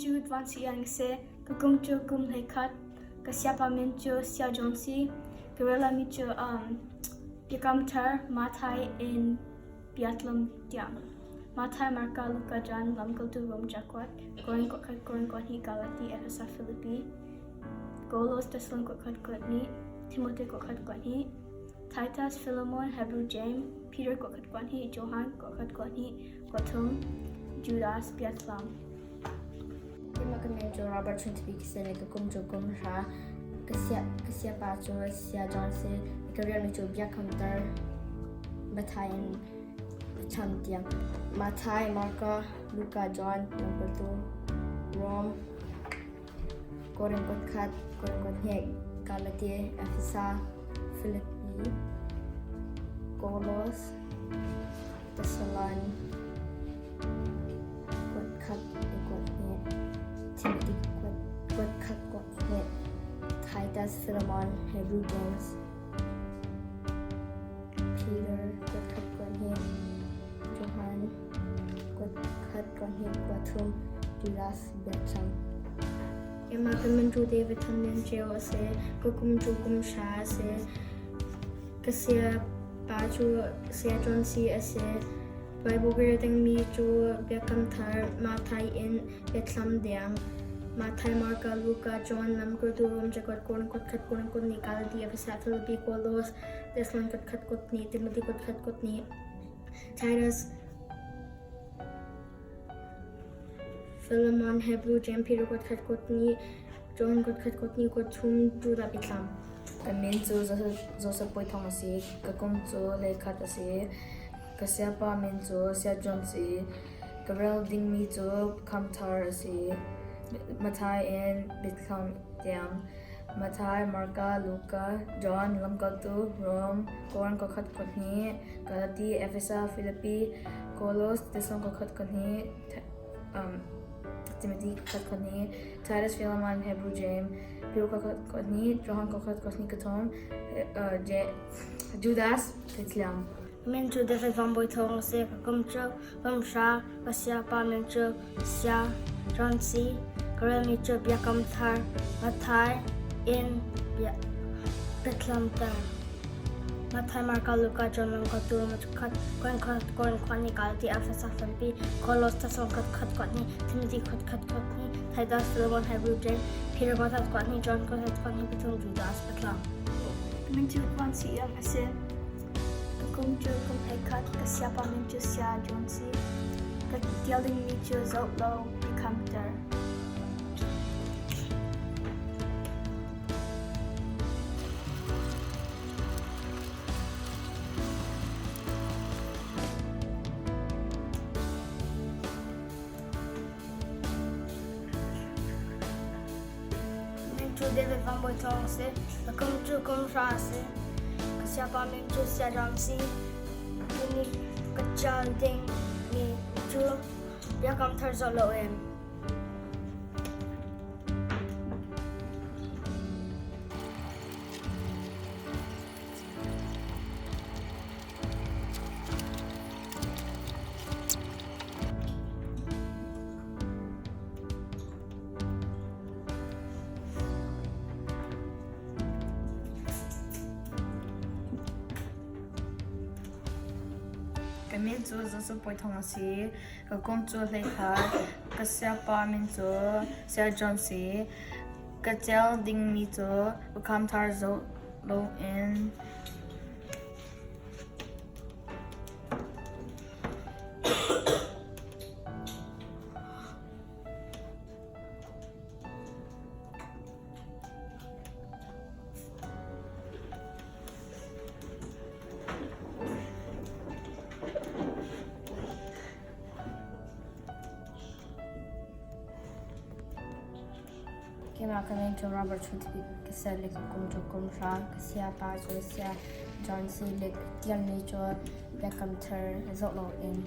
cu Tuan Si Iang a si. Ka kum cu kum 11. Ka siapa min cu Sia John si. Ka relami cu Biakam Thar, Matthai in Biatlung tiang. Matthai, Marka, Luka, John, Lamkaltu Rom, Jakuat, Korin kuatkhat, Korin kuahnih, Galati, Efesa, Filipi, Kolos, Thessalon kuatkhat, kuahnih, Timote kuatkhat, kuahnih, Titus, Philemon, Hebrew, Jeim, Peter kuatkhat, kuahnih, Johan kuatkhat, kuahnih, kuathum, Judas, Biathlam. Keimah ka min cu Robert Chunthpi ka si le ka kum cu kum hra. Ka siapa cu Saya John si. Ka rianmi cu Biakam Thar Matthai in cham tiang. Matthai, Marka, Luka, John, Lamkaltu, Rom, Korin kutkhat, Korin kuthnih, Galati, Efesa, Filipi, Kolos, Thessalon, kutkhat le kuthnih, Timothy kutkhat kuthnih, Titus, Philemon, Hebrew James, Peter kutkhat kuthnih, Johan kutkhat kuthnih kuathum, Judas biacham. Keimah ka min cu David Than Lian Ceu a si. Ka kum cu kum hra a si. Ka sayapa cu Saya John C a si. Bible ka rel dingmi cu Biakam Thar, Matthai in Biathlam deng, Matthai, Marka, Luka, John, Lamkaltu, Rom, Jakob, Korin kutkhat, Korin kutnih, Galati, Efesa, Filipi, Kolos, Thessalon kutkhat kutnih, Timothy kutkhat kutnih, Titus, Philemon, Hebrew, Jeim, Peter kutkhat kutnih, John kutkhat kutnih kuthum, Judah biathlam. Ka min cu Joseph Bawi Thawng a si. Ka kum cu 11 a si. Ka sayapa min cu Saya John si. Ka rel dingmi cu Khamthar a si. Matthai in Biathlam tiang. Matthai, Marka, Luka, John, Lamkaltu, Rom, Korin kuakhat kuahnih, Galati, Efesa, Filipi, Kolos, Thessalon kuakhat kuahnih, Timothy kuakhat kuahnih, Titus, Philemon, Hebrew, Jeim, Peter kuakhat kuahnih, Johan kuakhat kuahnih kuthum, Judas, Bethlehem. Min cu David Van Bawi Thawng a si. Ka kum cu kum hra. Ka sayapa min cu Saya John Si. Ka relmi cu Biakam Thar, Matthai in Biathlam Thar. Matthai, Marka, Luka, John, Lamkaltu, Khat, Korin khat, Korin khuat ni, Galati, Efesa, Filipi, Kolos, Thessalon khat, khat khuat ni, Timothy khat, khat khuat ni, Titus, Philemon, Hebrew, James, Peter khat, khuat ni, John khat, khuat ni, pathum, Judas, Biathlam. Min cu Kwan Si Iang a si. Ka kum cu kum 11, ka sayapa min cu Saya John si. Ka tial dingmi cu zoh law biakamter. Min cu David Van Bawi Thawng a si. Ka kum cu kum hra a si. Ka sayapa min cu Saya Ram si. Tuni ka ṭial ding mi cu Biakam Thar zoh loin. Ka min cu Joseph Bawi Thawng a si. Ka kum cu 11. Ka sayapa min cu Saya John si. Ka cel dingmi cu Biakam Thar zoh loin. Keimah ka min cu Robert Chunthik ka si le ka kum cu kum hra. Ka sayapa cu Saya John si le ka tialmi cu Biakam Thar zoh loin.